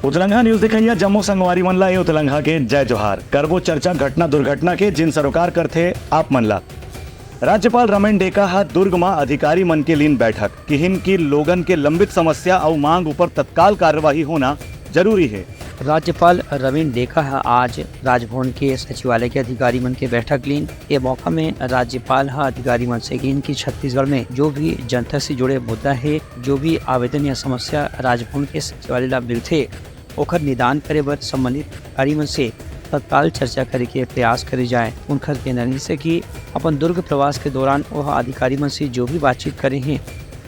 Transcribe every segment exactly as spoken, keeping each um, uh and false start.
उतलंघा news देखइया जम्मो संगवारी मन ला ए उतलंघा के जय जोहार। करबो चर्चा घटना दुर्घटना के, जिन सरोकार करथे आप मन ला। राज्यपाल रमेन डेका ह दुर्ग म अधिकारी मन के लीन बैठक, किहिन कि लोगन के लंबित समस्या अउ मांग ऊपर तत्काल कार्यवाही होना जरूरी हे। राज्यपाल रमेन डेका ह आज राजभवन के सचिवालय के अधिकारी मन के बैठक लीन। ए मौका में राज्यपाल ह अधिकारी मन से किहिन कि छत्तीसगढ़ में जो भी जनता से जुड़े मुद्दा हे, जो भी आवेदन या समस्या राजभवन के सचिवालय ला मिलथे, ओखर निदान करे बर संबंधित अधिकारी मन से तत्काल चर्चा करे के प्रयास करे जाए। उनखर कहना रहिस हे कि अपन दुर्ग प्रवास के दौरान वह अधिकारी मन से जो भी बातचीत करे हे,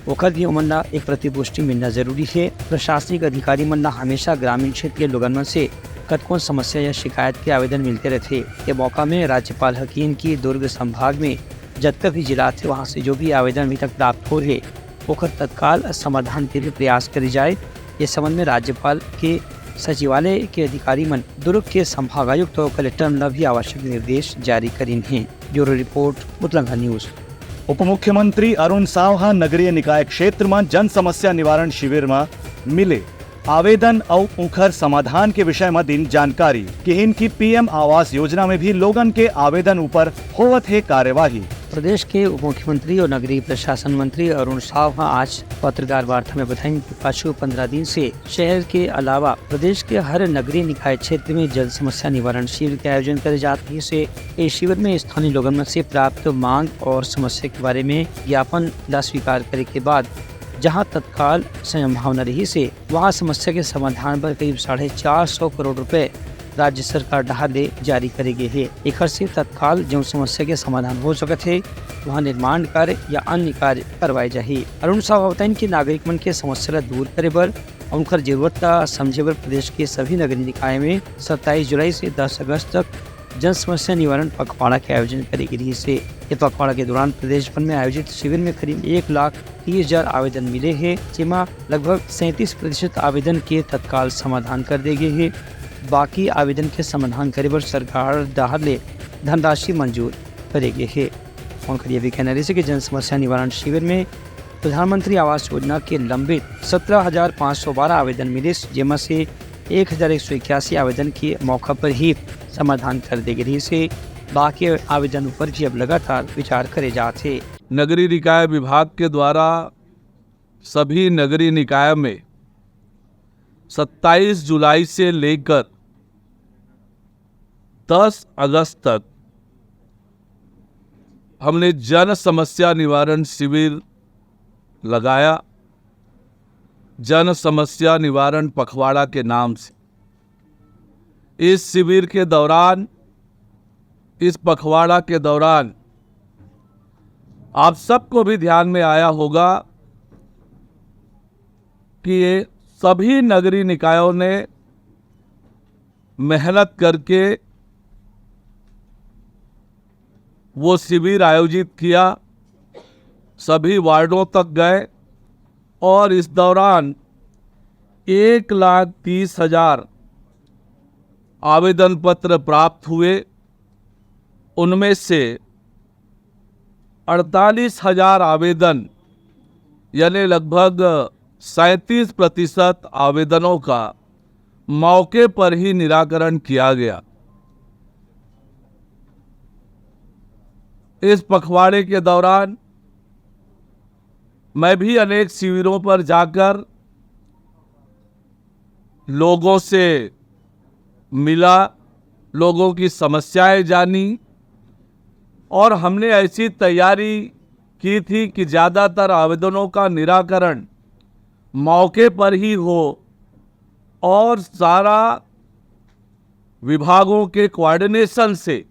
ओखर भी ओमन ला एक प्रतिपुष्टि मिलना जरूरी हे। प्रशासनिक अधिकारी मन ला हमेशा ग्रामीण क्षेत्र के लोगन मन से कतकोन समस्या या शिकायत के आवेदन मिलते रहिथे। ए मौका में राज्यपाल ह किहिन कि दुर्ग संभाग में जतका भी जिला आथे, वहां से जो भी आवेदन अभी तक प्राप्त होए हे, ओखर तत्काल समाधान के भी प्रयास करे जाए। ये संबंध में राज्यपाल के सचिवालय के अधिकारी मन दुर्ग के संभागायुक्त और कलेक्टर मन ला भी आवश्यक निर्देश जारी करिन हे। Bureau report, Utlangha news. उप मुख्यमंत्री अरुण साव ह नगरीय निकाय क्षेत्र म जन समस्या निवारण शिविर म मिले आवेदन अउ उंखर समाधान के विषय म दिन जानकारी। किहिन कि पीएम आवास योजना में भी लोगन के आवेदन ऊपर होवत हे कार्यवाही। प्रदेश के उप मुख्यमंत्री और नगरीय प्रशासन मंत्री अरुण साव ह आज पत्रकार वार्ता में बताइन कि पाछू पंद्रह दिन से शहर के अलावा प्रदेश के हर नगरीय निकाय क्षेत्र में जन समस्या निवारण शिविर के आयोजन करे जात रहिस हे। ए शिविर में स्थानीय लोगन मन से प्राप्त मांग और समस्या के बारे में ज्ञापन ला स्वीकार करे के बाद जहां तत्काल संभावना रहिस हे, वहां समस्या के समाधान बर करीब साढ़े चार सौ करोड़ रुपए राज्य सरकार डहार ले जारी करे गे हे। एखर से तत्काल जउन समस्या के समाधान हो सकत हे, वहां निर्माण कार्य या अन्य कार्य करवाए जाही। अरुण साव बताइन कि नागरिक मन के समस्या ला दूर करे बर अउ उनकर जरूरत ला समझे बर प्रदेश के सभी नगरीय निकाय में सत्ताईस जुलाई से दस अगस्त तक जन समस्या निवारण पखवाड़ा के आयोजन करे गे रहिस हे। ये पखवाड़ा के दौरान प्रदेश भर में आयोजित शिविर में करीब एक लाख तीस हजार आवेदन मिले हे, जेमा लगभग सैंतीस प्रतिशत आवेदन के तत्काल समाधान कर दे गे हे। बाकी आवेदन के समाधान करे बर सरकार डहार ले धनराशि मंजूर करे गे हे। उनकर ये भी कहना रहिस हे कि जन समस्या निवारण शिविर में प्रधानमंत्री आवास योजना के लंबित सत्रह हजार पाँच सौ बारह आवेदन मिलिस, जेमा से एक हजार एक सौ इक्यासी आवेदन के मौका पर ही समाधान कर दे गे रहिस हे। बाकी आवेदन ऊपर भी अब लगातार विचार करे जात हे। नगरीय निकाय विभाग के द्वारा सभी नगरीय निकाय में सत्ताईस जुलाई से लेकर दस अगस्त तक हमने जन समस्या निवारण शिविर लगाया, जन समस्या निवारण पखवाड़ा के नाम से। इस शिविर के दौरान, इस पखवाड़ा के दौरान आप सबको भी ध्यान में आया होगा कि ये सभी नगरीय निकायों ने मेहनत करके वो शिविर आयोजित किया, सभी वार्डों तक गए और इस दौरान एक लाख तीस हजार आवेदन पत्र प्राप्त हुए। उनमें से अड़तालीस हजार आवेदन, यानी लगभग सैंतीस प्रतिशत आवेदनों का मौके पर ही निराकरण किया गया। इस पखवाड़े के दौरान मैं भी अनेक शिविरों पर जाकर लोगों से मिला, लोगों की समस्याएं जानी और हमने ऐसी तैयारी की थी कि ज़्यादातर आवेदनों का निराकरण मौके पर ही हो और सारा विभागों के कोऑर्डिनेशन से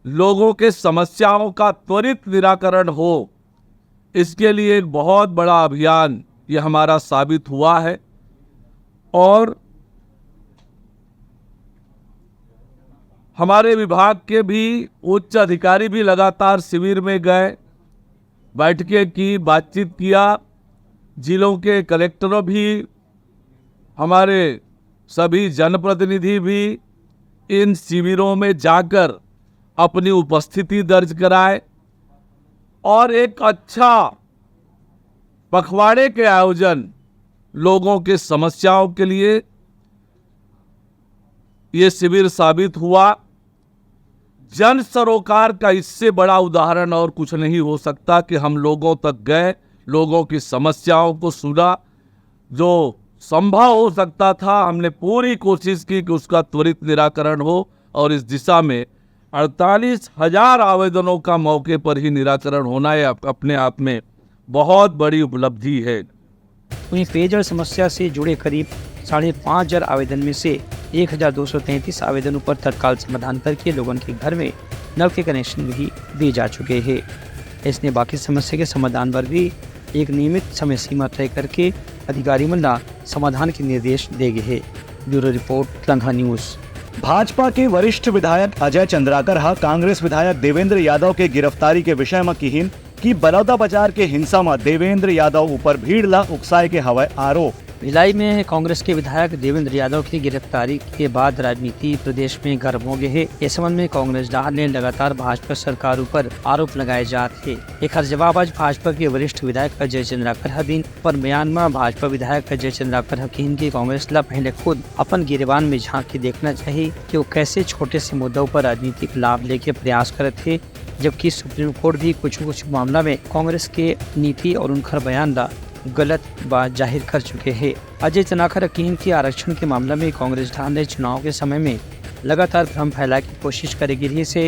लोगों के समस्याओं का त्वरित निराकरण हो, इसके लिए एक बहुत बड़ा अभियान ये हमारा साबित हुआ है। और हमारे विभाग के भी उच्च अधिकारी भी लगातार शिविर में गए, बैठकें की, बातचीत किया। जिलों के कलेक्टरों भी, हमारे सभी जनप्रतिनिधि भी इन शिविरों में जाकर अपनी उपस्थिति दर्ज कराए और एक अच्छा पखवाड़े के आयोजन लोगों के समस्याओं के लिए ये शिविर साबित हुआ। जन सरोकार का इससे बड़ा उदाहरण और कुछ नहीं हो सकता कि हम लोगों तक गए, लोगों की समस्याओं को सुना, जो संभव हो सकता था, हमने पूरी कोशिश की कि उसका त्वरित निराकरण हो, और इस दिशा में अड़तालीस हज़ार आवेदनों का मौके पर ही निराकरण होना, यह अप-, अपने आप में बहुत बड़ी उपलब्धि है। वहीं पेयजल समस्या से जुड़े करीब साढ़े पाँच हज़ार आवेदन में से एक हज़ार दो सौ तैंतीस आवेदनों पर तत्काल समाधान करके लोगों के घर में नल के कनेक्शन भी दिए जा चुके हैं। इसने बाकी समस्या के समाधान पर भी एक नियमित समय सीमा तय करके अधिकारी मन ला समाधान के निर्देश दे गए हैं। Bureau report, Langha news. Bhajpa के वरिष्ठ विधायक अजय चंद्राकर ह कांग्रेस विधायक देवेंद्र यादव के गिरफ्तारी के विषय म किहिन कि बलौदाबाजार के हिंसा म देवेंद्र यादव ऊपर भीड़ ला उकसाए के हवय आरोप। भिलाई में कांग्रेस के विधायक देवेंद्र यादव की गिरफ्तारी के बाद राजनीति प्रदेश में गर्म हो गए है। इस संबंध में कांग्रेस डहार ले लगातार भाजपा सरकार ऊपर आरोप लगाए जात हे। एखर जवाब आज भाजपा के वरिष्ठ विधायक अजय चंद्राकर ह दिन। पर बयान म भाजपा विधायक अजय चंद्राकर ह किहिन कि कांग्रेस ला पहले खुद अपन गिरेबान में झांक के देखना चाहिए कि वो कैसे छोटे से मुद्दा पर राजनीतिक लाभ लेके प्रयास करत हे, जबकि सुप्रीम कोर्ट भी कुछ कुछ मामला में कांग्रेस के नीति और उनकर बयान ला गलत बा जाहिर कर चुके हे। अजय चंद्राकर किहिन कि आरक्षण के मामला में कांग्रेस डहार ले चुनाव के समय में लगातार भ्रम फैलाए के कोशिश करे गिरी से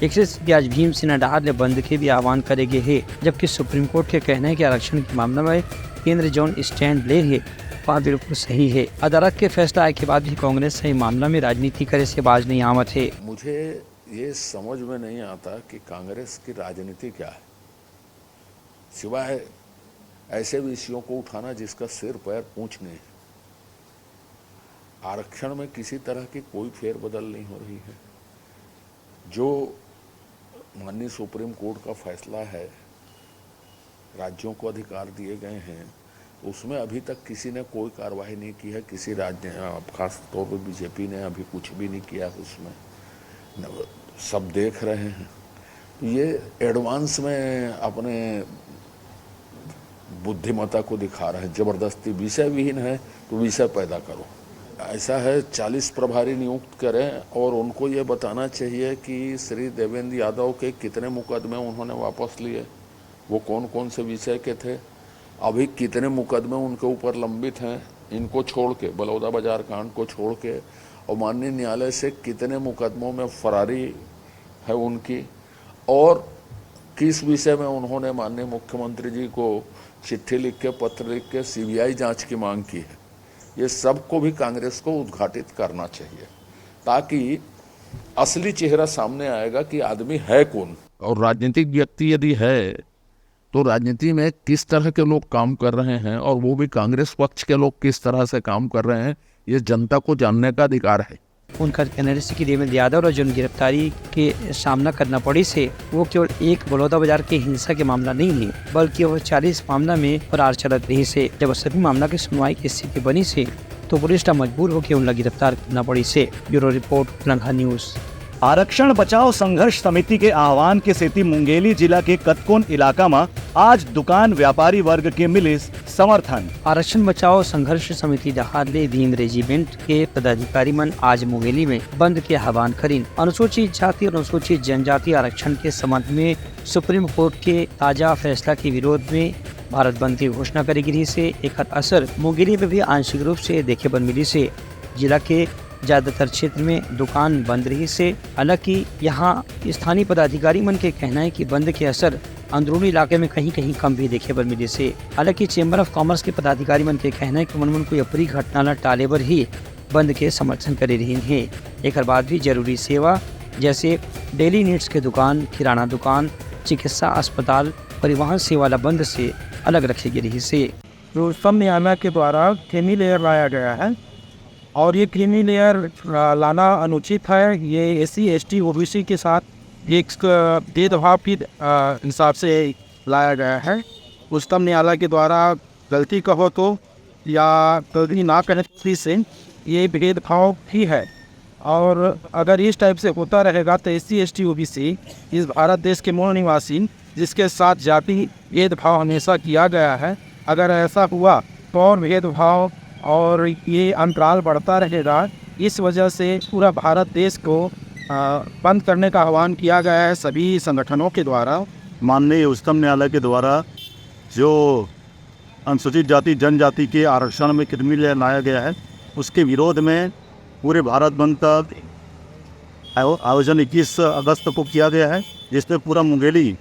एकरे सेती आज भीमसेना डहार ले बंद के भी आह्वान करे गे हे, जबकि सुप्रीम कोर्ट के कहना है कि आरक्षण के मामला में केंद्र जौन स्टैंड ले हे, वह बिल्कुल सही है। अदालत के फैसला आए के बाद भी कांग्रेस सही मामला में राजनीति करे से बाज नहीं आवत है। मुझे ये समझ में नहीं आता कि कांग्रेस की राजनीति क्या है, सिवाय ऐसे विषयों को उठाना जिसका सिर पैर पूछ नहीं। आरक्षण में किसी तरह की कोई फेरबदल नहीं हो रही है। जो माननीय सुप्रीम कोर्ट का फैसला है, राज्यों को अधिकार दिए गए हैं, उसमें अभी तक किसी ने कोई कार्रवाई नहीं की है। किसी राज्य, खास तौर पर बीजेपी ने अभी कुछ भी नहीं किया है उसमें। न, सब देख रहे हैं। तो ये एडवांस में अपने बुद्धिमत्ता को दिखा रहे हैं। जबरदस्ती, विषय विहीन है तो विषय पैदा करो। ऐसा है, चालीस प्रभारी नियुक्त करें और उनको ये बताना चाहिए कि श्री देवेंद्र यादव के कितने मुकदमे उन्होंने वापस लिए, वो कौन कौन से विषय के थे, अभी कितने मुकदमे उनके ऊपर लंबित हैं, इनको छोड़ के, बलौदाबाजार कांड को छोड़ के, और माननीय न्यायालय से कितने मुकदमों में फरारी है उनकी, और किस विषय में उन्होंने माननीय मुख्यमंत्री जी को चिट्ठी लिख के, पत्र लिख के सीबीआई जांच की मांग की है। ये सबको भी कांग्रेस को उद्घाटित करना चाहिए, ताकि असली चेहरा सामने आएगा कि आदमी है कौन। और राजनीतिक व्यक्ति यदि है, तो राजनीति में किस तरह के लोग काम कर रहे हैं और वो भी कांग्रेस पक्ष के लोग किस तरह से काम कर रहे हैं, ये जनता को जानने का अधिकार है। उनकर कहना रहिस कि देवेंद्र यादव ला जोन गिरफ्तारी के सामना करना पड़िस हे, वो केवल एक बलौदाबाजार के हिंसा के मामला नहीं है, बल्कि वह चालीस मामला में फरार चलत रहिस हे, जब सभी मामला के सुनवाई के स्थिति बनिस हे, तो पुलिस ला मजबूर होके उनला गिरफ्तार करना पड़िस हे। Bureau report, Langha news. आरक्षण बचाओ संघर्ष समिति के आह्वान के सेती मुंगेली जिला के कतकोन इलाका म आज दुकान व्यापारी वर्ग के मिलिस समर्थन। आरक्षण बचाओ संघर्ष समिति डहार ले भीम रेजिमेंट के पदाधिकारी मन आज मुंगेली में बंद के आह्वान करिन। अनुसूचित जाति और अनुसूचित जनजाति आरक्षण के संबंध में सुप्रीम कोर्ट के ताजा फैसला के विरोध में भारत बंद के घोषणा करे गिरिस हे। एकर असर मुंगेली में भी आंशिक रूप से देखे बर मिलिस हे। जिला के ज्यादातर क्षेत्र में दुकान बंद रहिस हे। हालांकि यहाँ स्थानीय पदाधिकारी मन के कहना है कि बंद के असर अंदरूनी इलाके में कहीं-कहीं कम भी देखे बर मिलिस हे। हालांकि चेंबर ऑफ कॉमर्स के पदाधिकारी मन के कहना है कि उमन मन कोई अप्रिय घटना ला टाले बर ही बंद के समर्थन करे रहिन हे। एकर बाद भी जरूरी सेवा जैसे डेली नीड्स के दुकान, किराना दुकान, चिकित्सा अस्पताल, परिवहन सेवा ला बंद से अलग रखे गे रहिस हे। रुस्तम मियाना के द्वारा क्रीमी लेयर लाया गया है और ये क्रीमी लेयर, अ, लाना अनुचित है। ये एससी, एसटी, ओबीसी के साथ एक, अ, भेदभाव की, अ, हिसाब से लाया गया है। उच्चतम न्यायालय के द्वारा गलती कहो तो या गलती ना कहे से ये भेदभाव ही है। और अगर इस टाइप से होता रहेगा तो एससी, एसटी, ओबीसी, इस भारत देश के मूल निवासी, जिसके साथ जाति भेदभाव हमेशा किया गया है, अगर ऐसा हुआ और भेदभाव और ये अंतराल बढ़ता रहेगा। इस वजह से पूरा भारत देश को अ, बंद करने का आह्वान किया गया है सभी संगठनों के द्वारा। माननीय उच्चतम न्यायालय के द्वारा जो अनुसूचित जाति जनजाति के आरक्षण में कृमि लेयर लाया गया है, उसके विरोध में पूरे भारत बंद का आयो-, आयोजन इक्कीस अगस्त को किया गया है, जिसमें पूरा मुंगेली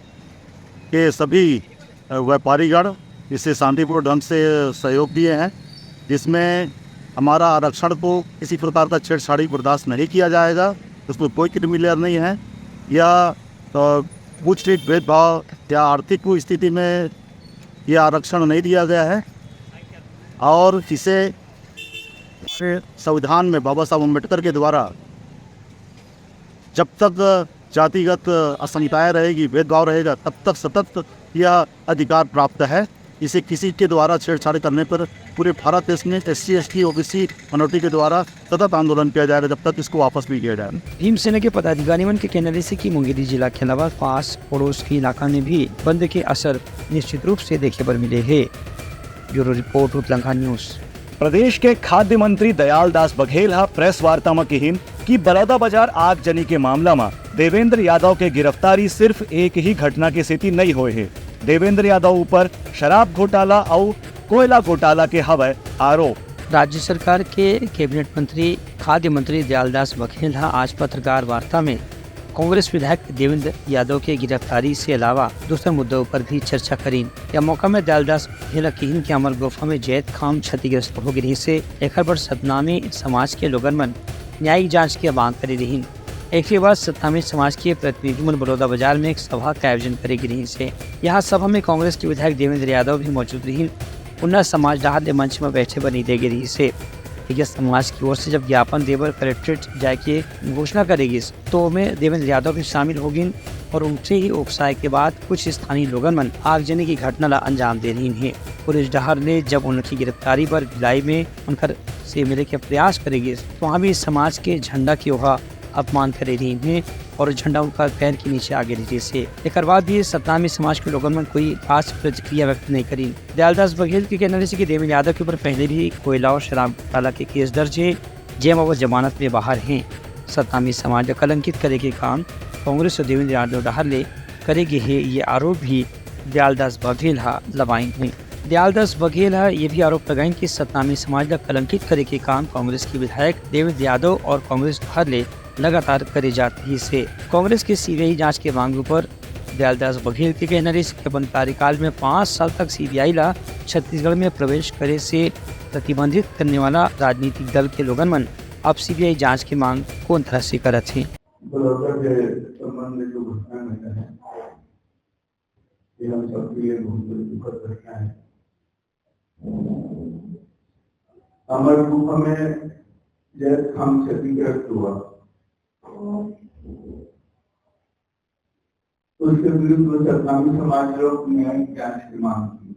के सभी, अ, व्यापारीगण इससे शांतिपूर्ण ढंग से सहयोग दिए हैं, जिसमें हमारा आरक्षण को किसी प्रकार का छेड़छाड़ी बर्दाश्त नहीं किया जाएगा। उसमें कोई कृमि लेयर नहीं है या, अ, कुछ भेदभाव या आर्थिक स्थिति में यह आरक्षण नहीं दिया गया है और इसे हमारे संविधान में बाबा साहब अम्बेडकर के द्वारा जब तक जातिगत असमताएं रहेगी, भेदभाव रहेगा, तब तक सतत यह अधिकार प्राप्त है। इसे किसी के द्वारा छेड़छाड़ करने पर पूरे भारत देश में S C, S T, O B C minority के द्वारा सतत आंदोलन किया जाएगा, जब तक इसको वापस नहीं किया जाएगा। भीमसेना के पदाधिकारी मन के कहना रहिसे कि मुंगेली जिला के अलावा पास पड़ोस के इलाका में भी बंद के असर निश्चित रूप से देखे बर मिले हे। Bureau report, Utlangha news. प्रदेश के खाद्य मंत्री दयाल दास बघेल ह प्रेस वार्ता म किहिन कि बलौदाबाजार आगजनी के मामला म देवेंद्र यादव के गिरफ्तारी सिर्फ एक ही घटना के सेती नइ होए हे। देवेंद्र यादव ऊपर शराब घोटाला अउ कोयला घोटाला के हवय आरोप। राज्य सरकार के कैबिनेट मंत्री, खाद्य मंत्री दयालदास बघेल ह आज पत्रकार वार्ता में कांग्रेस विधायक देवेंद्र यादव के गिरफ्तारी से अलावा दूसर मुद्दों पर भी चर्चा करीन। यह मौका में दयालदास बघेल ह किहिन कि अमर गुफा में जैतखाम क्षतिग्रस्त हो गे रिहिसे, एकर बर सतनामी समाज के लोगन मन न्यायिक जांच के मांग करे रिहिन। एक बाद सतनामी समाज के प्रतिनिधि मन बलौदाबाजार में एक सभा का आयोजन करे गे रिहिसे। यहाँ सभा में कांग्रेस के विधायक देवेंद्र यादव भी मौजूद रिहिन। उन्ना समाज डहार ले मंच में बैठे बर नइ दे गे रिहिसे। यह समाज की ओर से जब ज्ञापन देबर कलेक्ट्रेट जाए के घोषणा करे गिस, तो ओमे देवेंद्र यादव भी शामिल हो गिन और उनसे ही उकसाए के बाद कुछ स्थानीय लोगन मन आगजनी की घटना ला अंजाम दे रिहिन हे। पुलिस डहार ले जब उनकी गिरफ्तारी बर भिलाई में उनकर से मिले के प्रयास करे गिस, तो वहाँ भी समाज के झंडा के ओहा अपमान करे रिहिन हे और झंडा उनका पैर के नीचे आ गे रिहिस हे। एकर बाद भी सतनामी समाज के लोगन मन कोई खास प्रतिक्रिया व्यक्त नहीं करीन। दयालदास बघेल के कहना रहिसे कि देवेंद्र यादव के ऊपर पहले भी कोयला और शराब घोटाला के केस दर्ज हे, जेमा वो जमानत में बाहर हे। सतनामी समाज ला कलंकित करे के काम कांग्रेस और देवेंद्र यादव डहार ले करे गे हे, ये आरोप भी दयालदास बघेल ह लगाइन हे। दयालदास बघेल ह ये भी आरोप लगाइन कि सतनामी समाज ला कलंकित करे के काम कांग्रेस के विधायक देवेंद्र यादव और कांग्रेस डहार ले लगातार करे जात रिहिस हे। कांग्रेस के सी बी आई जांच के मांग ऊपर दयालदास बघेल के कहना रहिस कि अपन कार्यकाल में पाँच साल तक सी बी आई ला छत्तीसगढ़ में प्रवेश करे से प्रतिबंधित करने वाला राजनीतिक दल के लोगन मन अब सी बी आई जांच के मांग कोन तरह से करत हे। बलौदा के संबंध में जो घटना घटा है, ये हम सबके लिए बहुत दुखद घटना है। अमर गुफा में जैतखाम क्षतिग्रस्त हुआ, उसके विरुद्ध सतनामी समाज लोग न्यायिक जांच की मांग की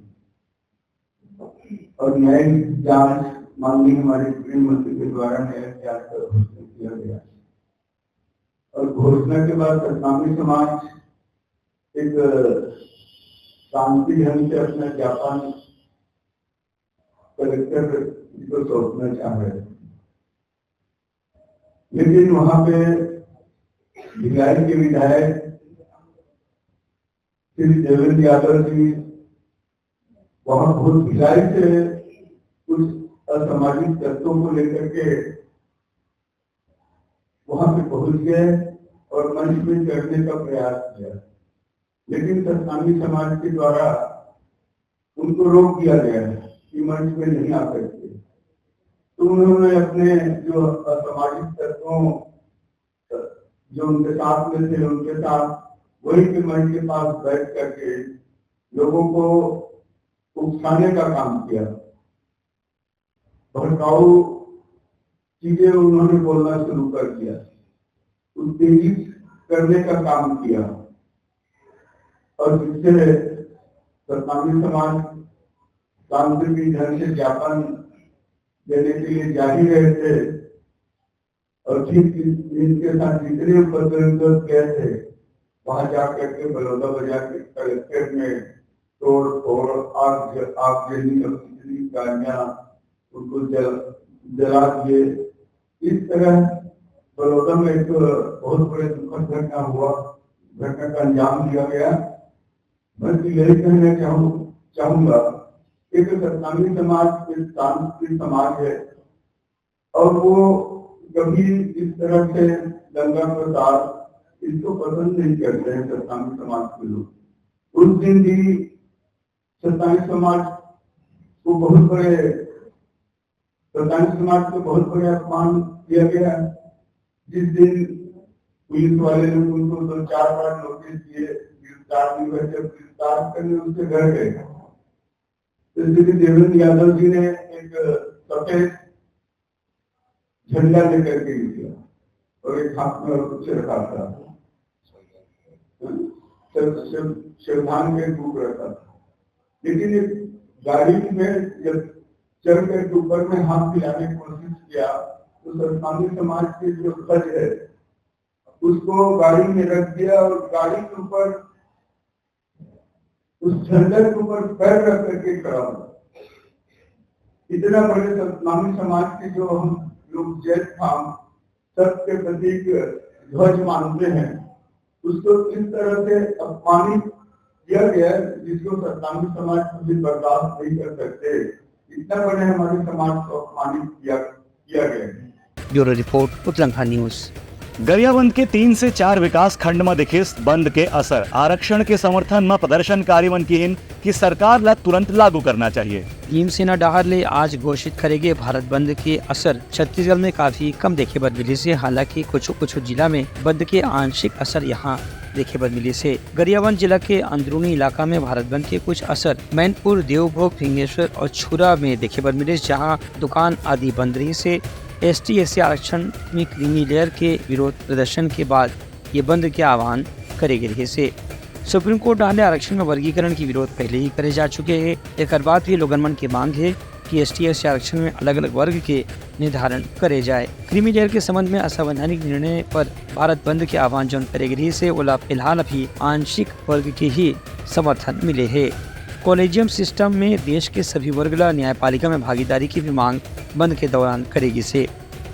और न्यायिक जांच मांगनी हमारे गृह मंत्री के द्वारा न्यायिक जांच का घोषणा किया गया। और घोषणा के बाद सतनामी समाज एक शांति ढंग से अपना ज्ञापन कलेक्टर जी को सौंपना चाह रहे थे, लेकिन वहां पे भिलाई के विधायक श्री देवेंद्र यादव जी वहां बहुत भिलाई से कुछ असामाजिक तत्वों को लेकर के वहां पे पहुंच गए और मंच में चढ़ने का प्रयास किया, लेकिन सतनामी समाज के द्वारा उनको रोक दिया गया कि मंच में नहीं आ सकते। तो उन्होंने अपने जो असामाजिक तत्वों, जो उनके साथ में थे, उनके साथ वहीं के मंच के पास बैठ करके लोगों को उकसाने का काम किया, भड़काऊ चीजें उन्होंने बोलना शुरू कर दिया, उत्तेजित करने का काम किया और जिससे सतनामी समाज शांतिपूर्ण ढंग से ज्ञापन देने के लिए जा ही रहे थे और ठीक इनके साथ जितने उपद्रव गए थे, वहां जा करके बलौदा बाजार के कलेक्ट्रेट में तोड़ फोड़, आग, आगजनी और गाड़ियां उनको जल, जला दिए। इस तरह बड़ौदा में एक बहुत बड़े दुखद घटना हुआ, घटना का अंजाम दिया गया। मैं तो यही कहना चाहूँ, चाहूंगा कि तो सतनामी समाज एक शांति समाज है और वो कभी इस तरह से दंगा फसाद इसको पसंद नहीं करते हैं सतनामी समाज के लोग। उस दिन भी सतनामी समाज को बहुत बड़े, सतनामी समाज को बहुत बड़े अपमान किया गया। जिस दिन पुलिस वाले लोग उनको दो चार बार नोटिस दिए, गिरफ्तार नहीं हुए, जब गिरफ्तार करने उनके घर गए तो श्री देवेंद्र यादव जी ने एक सफेद झंडा लेकर के निकला और एक हाथ में और कुछ रखा था, श्रद्धांजलि बुक रखा था। लेकिन एक गाड़ी में जब चढ़ करके ऊपर में हाथ मिलाने की कोशिश किया तो सतनामी समाज के जो ध्वज है उसको गाड़ी में रख दिया और गाड़ी के ऊपर उस झंडे के ऊपर पैर रख करके खड़ा हुआ। इतना बड़े सतनामी समाज के जो हम लोग जैत खाम सत्य के प्रतीक ध्वज मानते हैं, उसको इस तरह से अपमानित किया गया है जिसको सतनामी समाज कभी बर्दाश्त नहीं कर सकते। इतना बड़े हमारे समाज को अपमानित किया किया गया है। Bureau report, Utlankha news. Gariaband के तीन से चार विकास खंड म दिखिस बंद के असर। आरक्षण के समर्थन म प्रदर्शनकारी मन किहिन कि सरकार ला तुरंत लागू करना चाहिए। भीमसेना डहार ले आज घोषित करे गे भारत बंद के असर छत्तीसगढ़ में काफी कम देखे बर मिलिस हे। हालांकि कुछ कुछ जिला में बंद के आंशिक असर यहाँ देखे बर मिलिस हे। गरियाबंद जिला के अंदरूनी इलाका में भारत बंद के कुछ असर मैनपुर, देवभोग, फिंगेश्वर और छुरा में देखे बर मिलिस, जहाँ दुकान आदि बंद रहिस हे। एसटी एससी आरक्षण में क्रीमी लेयर के विरोध प्रदर्शन के बाद ये बंद के आह्वान करे गे रहिस हे। सुप्रीम कोर्ट डहार ले आरक्षण में वर्गीकरण के विरोध पहले ही करे जा चुके हे। एकर बाद भी लोगन मन के मांग हे कि एसटी एससी आरक्षण में अलग-अलग वर्ग के निर्धारण करे जाए। क्रीमी लेयर के संबंध में असंवैधानिक निर्णय पर भारत बंद के आह्वान जौन करे गे रहिस हे, ओला फिलहाल अभी आंशिक वर्ग के ही समर्थन मिले हे। कॉलेजियम सिस्टम में देश के सभी वर्ग ला न्यायपालिका में भागीदारी की भी मांग बंद के दौरान करे गिस हे।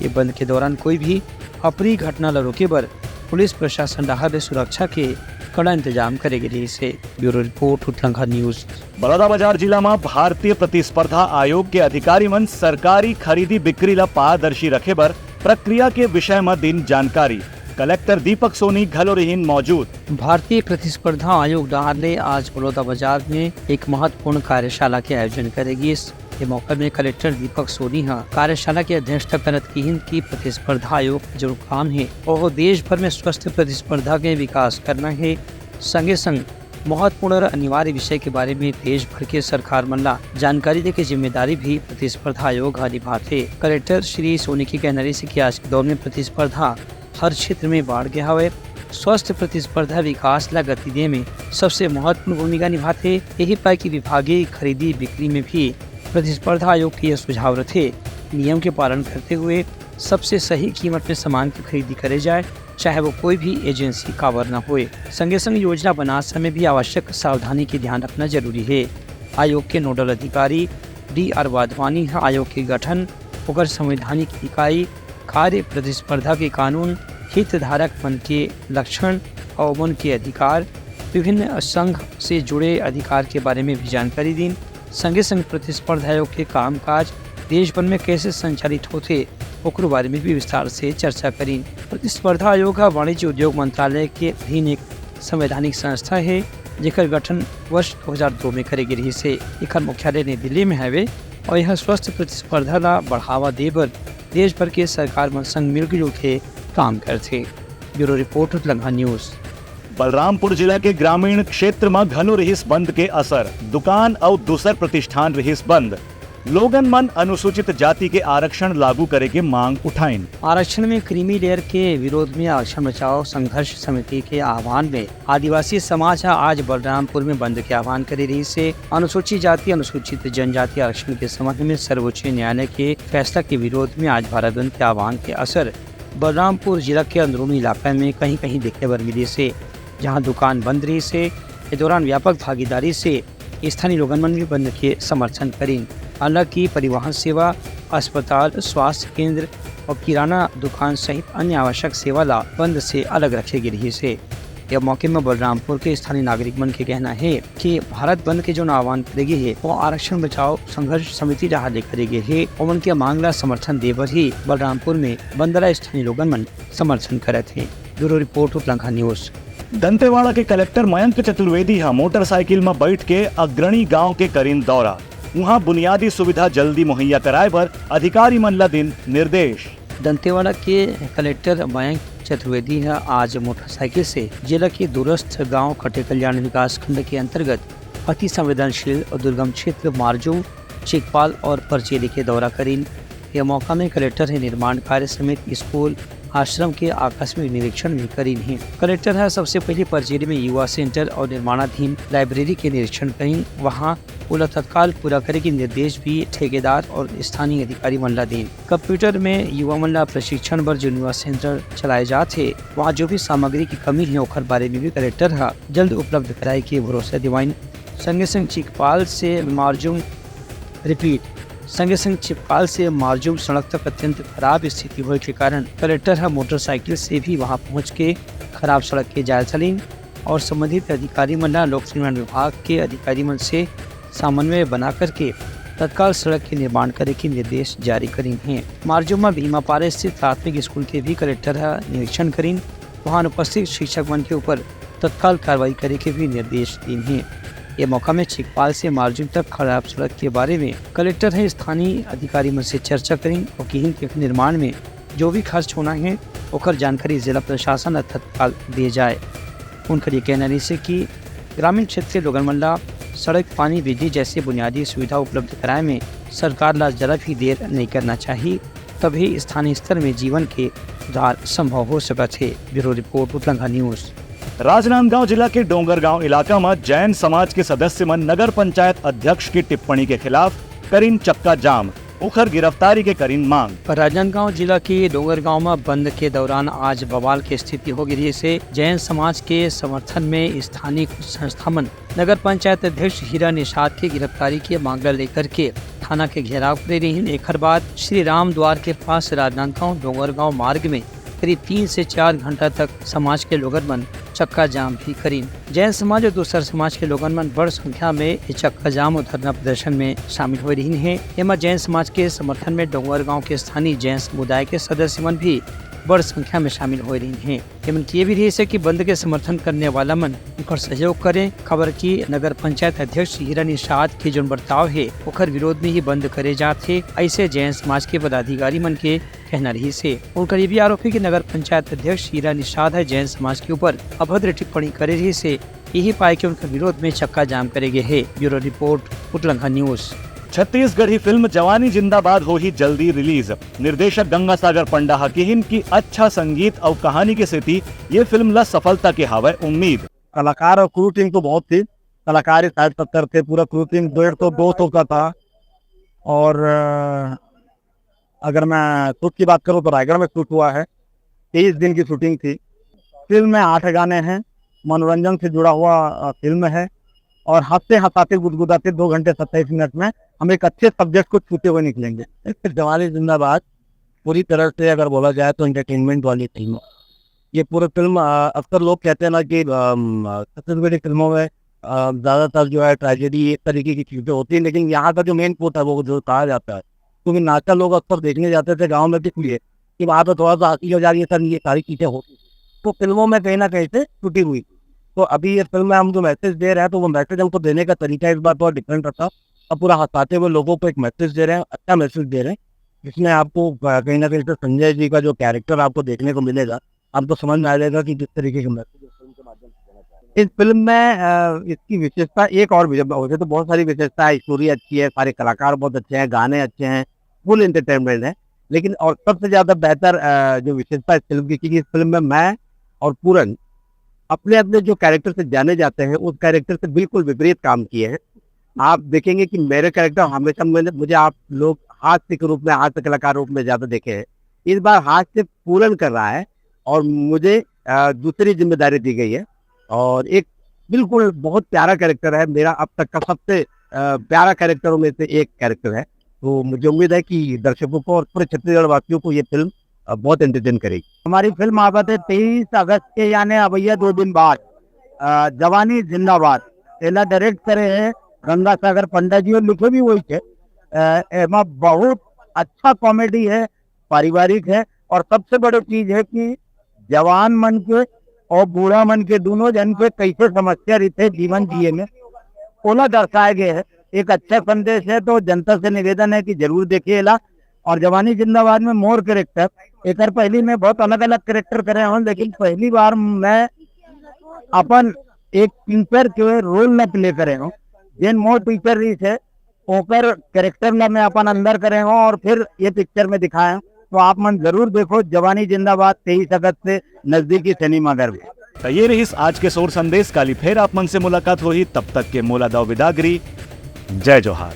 ये बंद के दौरान कोई भी अप्रिय घटना ल रोके बर पुलिस प्रशासन डहार ले सुरक्षा के कड़ा इंतजाम करे गे रहिस हे। Bureau report, Utlankha news. Balodabazar जिला म भारतीय प्रतिस्पर्धा आयोग के अधिकारी मन सरकारी खरीदी बिक्री ल पारदर्शी रखे बर प्रक्रिया के विषय म दिन जानकारी। कलेक्टर दीपक सोनी घलो रहिन मौजूद। भारतीय प्रतिस्पर्धा आयोग डहार ले आज बलौदाबाजार में एक महत्वपूर्ण कार्यशाला के आयोजन करे गिस। ये मौका में कलेक्टर दीपक सोनी ह कार्यशाला की अध्यक्षता करत किहिन कि प्रतिस्पर्धा आयोग के जो काम हे, ओह देश भर में स्वस्थ प्रतिस्पर्धा के विकास करना हे। संगे संग महत्वपूर्ण और अनिवार्य विषय के बारे में देश भर के सरकार मन ला जानकारी दे के जिम्मेदारी भी प्रतिस्पर्धा आयोग ह निभाथे। कलेक्टर श्री सोनी के कहना रहिस कि आज के दौर में प्रतिस्पर्धा हर क्षेत्र में बाढ़ गे हवय। स्वस्थ प्रतिस्पर्धा विकास ला गति दे में सबसे महत्वपूर्ण भूमिका निभाथे। यही पाय कि विभागीय खरीदी बिक्री में भी प्रतिस्पर्धा आयोग के यह सुझाव रथे, नियम के पालन करते हुए सबसे सही कीमत में सामान की खरीदी करे जाए, चाहे वो कोई भी एजेंसी काबर न होए। संगे संग योजना बनात समय भी आवश्यक सावधानी के ध्यान रखना जरूरी हे। आयोग के नोडल अधिकारी डी आर वाधवानी ह आयोग के गठन, ओकर संवैधानिक इकाई, कार्य, प्रतिस्पर्धा के कानून, हितधारक मन के लक्षण अउ ओमन के अधिकार, विभिन्न संघ से जुड़े अधिकार के बारे में भी जानकारी दीन। संगे संग प्रतिस्पर्धा आयोग के कामकाज देश भर में कैसे संचालित होथे, ओकरो बारे में भी विस्तार से चर्चा करीन। प्रतिस्पर्धा आयोग ह वाणिज्य उद्योग मंत्रालय के अधीन एक संवैधानिक संस्था हे, जेकर गठन वर्ष दो हज़ार दो में करे गे रिहिस हे। एकर मुख्यालय नई दिल्ली में हवे और यह स्वस्थ प्रतिस्पर्धा ला बढ़ावा दे बर देश भर के सरकार मन संग मिलजुल के काम करथे। Bureau report, Utlangha news. Balrampur जिला के ग्रामीण क्षेत्र म घलो रिहिस बंद के असर। दुकान अउ दूसर प्रतिष्ठान रिहिस बंद। लोगन मन अनुसूचित जाति के आरक्षण लागू करे के मांग उठाइन। आरक्षण में क्रीमी लेयर के विरोध में आरक्षण बचाओ संघर्ष समिति के आह्वान में आदिवासी समाज ह आज बलरामपुर में बंद के आह्वान करे रिहिस हे। अनुसूचित जाति, अनुसूचित जनजाति आरक्षण के संबंध में सर्वोच्च न्यायालय के फैसला के विरोध में आज भारत बंद के आह्वान के असर बलरामपुर जिला के अंदरूनी इलाका में कहीं-कहीं देखे बर मिलिस हे, जहां दुकान बंद रिहिस हे। ए दौरान व्यापक भागीदारी से स्थानीय लोगन मन भी बंद के समर्थन करिन। हालांकि परिवहन सेवा, अस्पताल, स्वास्थ्य केंद्र और किराना दुकान सहित अन्य आवश्यक सेवा ला बंद से अलग रखे गे रिहिस हे। यह मौके में बलरामपुर के स्थानीय नागरिक मन के कहना हे कि भारत बंद के जो आह्वान करे गे हे, वो आरक्षण बचाओ संघर्ष समिति डहार ले करे गे हे। ओमन के मांग ला समर्थन दे बर ही बलरामपुर में बंद ला स्थानीय लोगन मन समर्थन करत हे। Bureau report, Utlangha news. Dantewada के कलेक्टर मयंक चतुर्वेदी ह मोटरसाइकिल म बैठ के अग्रणी गांव के करिन दौरा। उहां बुनियादी सुविधा जल्दी मुहैया कराए बर अधिकारी मन ल दिन निर्देश। दंतेवाड़ा के कलेक्टर मयंक चतुर्वेदी ह आज मोटरसाइकिल से जिला के दूरस्थ गांव कटेकल्याण विकास खंड के अंतर्गत अति संवेदनशील और दुर्गम क्षेत्र मारजू, चिकपाल और परचेली के दौरा करिन। यह मौका में कलेक्टर ह निर्माण कार्य समेत स्कूल, आश्रम के आकस्मिक निरीक्षण भी करिन हे। कलेक्टर ह सबसे पहले परचेली में युवा सेंटर और निर्माणाधीन लाइब्रेरी के निरीक्षण करिन। वहां ओला तत्काल पूरा करे के निर्देश भी ठेकेदार और स्थानीय अधिकारी मन ला दीन। कंप्यूटर में युवा मन ला प्रशिक्षण बर जो युवा सेंटर चलाए जात हे, वहां जो भी सामग्री की कमी है, ओखर बारे में भी कलेक्टर ह जल्द उपलब्ध कराए के भरोसा दिवाइन। संगे संग चिकपाल से मारजूम, रिपीट, संगे संग चिकपाल से मारजूम सड़क तक अत्यंत खराब स्थिति होए के कारण कलेक्टर ह मोटरसाइकिल से भी वहां पहुंच के खराब सड़क के जायजा लीन और संबंधित अधिकारी मन ला लोक निर्माण विभाग के अधिकारी मन से समन्वय बना करके तत्काल सड़क के निर्माण करे के निर्देश जारी करीन हे। मारजूम म भीमापारा स्थित प्राथमिक स्कूल के भी कलेक्टर ह निरीक्षण करीन। वहां अनुपस्थित शिक्षक मन के ऊपर तत्काल कार्रवाई करे के भी निर्देश दीन हे। ये मौका में चिकपाल से मारजूम तक खराब सड़क के बारे में कलेक्टर ह स्थानीय अधिकारी मन से चर्चा करीन और किहिन के निर्माण में जो भी खर्च होना है, ओकर जानकारी जिला प्रशासन ला तत्काल दिए जाए। उनकर ये कहना रहिस हे कि ग्रामीण क्षेत्र के लोगन मन ला सड़क, पानी, बिजली जैसे बुनियादी सुविधा उपलब्ध कराए में सरकार ला जरा भी देर नहीं करना चाहिए, तभी स्थानीय स्तर में जीवन के सुधार संभव हो सकत हे। Bureau report, Utlangha news. Rajnandgaon जिला के डोंगरगांव इलाका म जैन समाज के सदस्य मन नगर पंचायत अध्यक्ष के टिप्पणी के खिलाफ करिन चक्का जाम, उखर गिरफ्तारी के करिन मांग। राजनांदगांव जिला के डोंगरगांव म बंद के दौरान आज बवाल के स्थिति हो गे रिहिस हे। जैन समाज के समर्थन में स्थानीय कुछ संस्था मन नगर पंचायत अध्यक्ष हीरा निषाद के गिरफ्तारी के मांग ला लेकर के थाना के घेराव करे रहिन। एखर बाद श्री राम द्वार के पास राजनांदगांव डोंगरगांव मार्ग में करीब तीन से चार घंटा तक समाज के लोगन मन चक्का जाम भी करीन। जैन समाज और दूसर समाज के लोगन मन बड़ संख्या में ये चक्का जाम और धरना प्रदर्शन में शामिल होए रहिन हे। एमा जैन समाज के समर्थन में डोंगरगांव के स्थानीय जैन समुदाय के सदस्य मन भी बड़ संख्या में शामिल होए रहिन हे। एमन के ये भी रहिस हे कि बंद के समर्थन करने वाला मन उनकर सहयोग करें, काबर कि नगर पंचायत अध्यक्ष हीरा निषाद के जोन बर्ताव हे, ओकर विरोध में ही बंद करे जात हे। ऐसे जैन समाज के पदाधिकारी मन के कहना रहिस हे। उनकर ये भी आरोप हे कि नगर पंचायत अध्यक्ष हीरा निषाद ह जैन समाज के ऊपर अभद्र टिप्पणी करे रहिस हे, यही पाए के उनकर विरोध में चक्का जाम करे गे हे। Bureau report, Utlangha news. Chhattisgarhi film Jawani Zindabad होही जल्दी रिलीज। निर्देशक गंगासागर पंडा ह किहिन कि अच्छा संगीत अउ कहानी के सेती ये फिल्म ला सफलता के हावय उम्मीद। कलाकार और क्रू टीम तो बहुत थी, कलाकार ही साठ सत्तर थे, पूरा क्रू टीम डेढ़ सौ दो सौ का था। और अ, अगर मैं शूट की बात करूँ तो रायगढ़ में शूट हुआ है, तेईस दिन की शूटिंग थी। फिल्म में आठ गाने हैं, मनोरंजन से जुड़ा हुआ अ, फिल्म है और हंसते हंसाते गुदगुदाते दो घंटे सत्ताईस मिनट में हम एक अच्छे सब्जेक्ट को छूते हुए निकलेंगे। जवानी जिंदाबाद पूरी तरह से अगर बोला जाए तो एंटरटेनमेंट वाली फिल्म है। ये पूरी फिल्म अ, अक्सर लोग कहते हैं ना कि अम, अ, छत्तीसगढ़ी फिल्मों में अ, ज़्यादातर जो है ट्रेजेडी इस तरीके की चीज़ें होती हैं, लेकिन यहाँ का जो मेन कोट है वो जो कहा जाता है, क्योंकि नाचता लोग अक्सर देखने जाते थे गाँव में किस लिए कि वहाँ पे थोड़ा सा हंसी हो जा रही है सर, ये सारी चीज़ें होती हैं। तो फिल्मों में कहीं ना कहीं से छुटी हुई थी। तो अभी ये फिल्म में हम जो मैसेज दे रहे हैं तो वो मैसेज हमको देने का तरीका इस बार थोड़ा डिफरेंट रखा। अब पूरा हंसाते हुए लोगों को एक मैसेज दे रहे हैं, अच्छा मैसेज दे रहे हैं, जिसमें आपको अ, कहीं ना कहीं से संजय जी का जो कैरेक्टर आपको देखने को मिलेगा, आपको समझ में आ जाएगा कि किस तरीके के मैसेज इस फिल्म के माध्यम से देना चाह रहे हैं। इस फिल्म में अ, इसकी विशेषता एक और भी, वैसे तो बहुत सारी विशेषता है, स्टोरी अच्छी है, सारे कलाकार बहुत अच्छे हैं, गाने अच्छे हैं, फुल एंटरटेनमेंट है। लेकिन और सबसे ज्यादा बेहतर अ, जो विशेषता इस फिल्म की, क्योंकि इस फिल्म में मैं और पूरन अपने अपने जो कैरेक्टर से जाने जाते हैं, उस कैरेक्टर से बिल्कुल विपरीत काम किए हैं। आप देखेंगे कि मेरे कैरेक्टर हमेशा मैंने, मुझे आप लोग हास्य के रूप में, हास्य कलाकार रूप में ज्यादा देखे हैं। इस बार हास्य पूरन कर रहा है और मुझे अ, दूसरी जिम्मेदारी दी गई है और एक बिल्कुल बहुत प्यारा कैरेक्टर है, मेरा अब तक का सबसे प्यारा कैरेक्टरों में से एक कैरेक्टर है। तो मुझे उम्मीद है कि दर्शकों को और पूरे छत्तीसगढ़ वासियों को ये फिल्म बहुत एंटरटेन करेगी। हमारी फिल्म आवत है तेईस अगस्त के, यानी अवैया दो दिन बाद। जवानी जिंदाबाद। एला डायरेक्ट करे है गंगा सागर पंडा जी और लिखे भी वही है। एमा बहुत अच्छा कॉमेडी है, पारिवारिक है, और सबसे बड़ी चीज है कि जवान मन के और बूढ़ा मन के दोनों जन के कैसे समस्या रहिथे जीवन जिए में, ओला दर्शाए गए है। एक अच्छा संदेश है, तो जनता से निवेदन है कि जरूर देखिए एला। और जवानी जिंदाबाद में मोर कैरेक्टर, एकर पहली मैं बहुत अलग अलग कैरेक्टर करे हूँ, लेकिन पहली बार मैं अपन एक टीचर के रोल में प्ले करे हूँ। जेन मोर टीचर रहिस है, ओकर कैरेक्टर ला मैं अपन अंदर करे हूँ और फिर ये पिक्चर में दिखाए हूँ। तो आप मन जरूर देखो जवानी जिंदाबाद, तेईस अगस्त से नजदीकी सिनेमाघर में। तो ये रहिस आज के सोर संदेश। काली फेर आप मन से मुलाकात होही, तब तक के मोला दव बिदागरी। जय जोहार।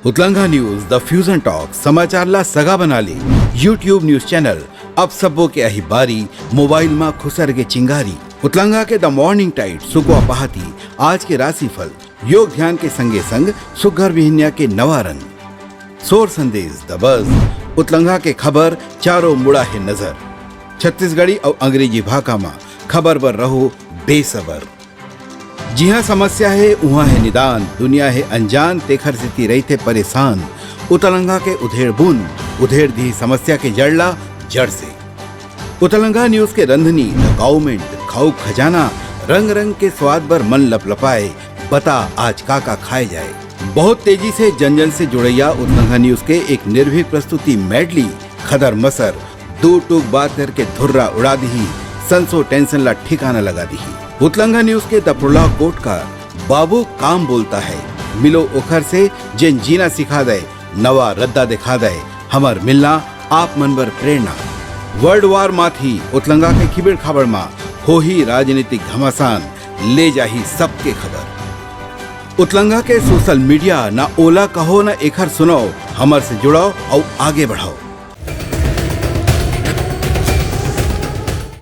उतलंगा न्यूज द फ्यूजन टॉक समाचार ला सगा बना ले। यूट्यूब न्यूज चैनल अब सबो के अही बारी, मोबाइल मा खुसर के चिंगारी। उतलंगा के द मॉर्निंग टाइड सुकवा पहाती, आज के राशिफल, योग ध्यान के संगे संग सुग्घर बिहनिया के नवा रंग। सोर संदेश द बस, उतलंगा के खबर चारों मुड़ा हे नजर। छत्तीसगढ़ी अउ अंग्रेजी भाखा मा खबर बर रहो बेसबर। जिहाँ समस्या हे उहाँ हे निदान, दुनिया हे अनजान, तेखर सेती रहिथे परेशान। उतलंगा के उधेड़ बुन उधेड़ दिही समस्या के जड़ ला जड़ से। उतलंगा न्यूज के रंधनी द गाउमेंट, खाऊ खजाना, रंग रंग के स्वाद बर मन लपलपाए। बता आज का का खाए जाए। बहुत तेजी से जन जन से जुड़ैया उतलंगा न्यूज के एक निर्भीक प्रस्तुति मैडली, खदर मसर, दू टूक बात करके धुर्रा उड़ा दिही, संसो टेंशन ला ठिकाना लगा दिही। उतलंगा न्यूज के द प्रोलॉग कोट का बाबू काम बोलता है, मिलो ओखर से जेन जीना सिखा दे, नवा रद्दा दिखा दे, हमर मिलना आप मन बर प्रेरणा। वर्ल्ड वार माथी उतलंगा के खिबेड़ खाबड़ मा होही राजनीतिक घमासान, ले जाही सबके खबर। उतलंगा के सोशल मीडिया ना ओला कहो ना एखर सुनाओ, हमर से जुड़ाओ अउ आगे बढ़ाओ।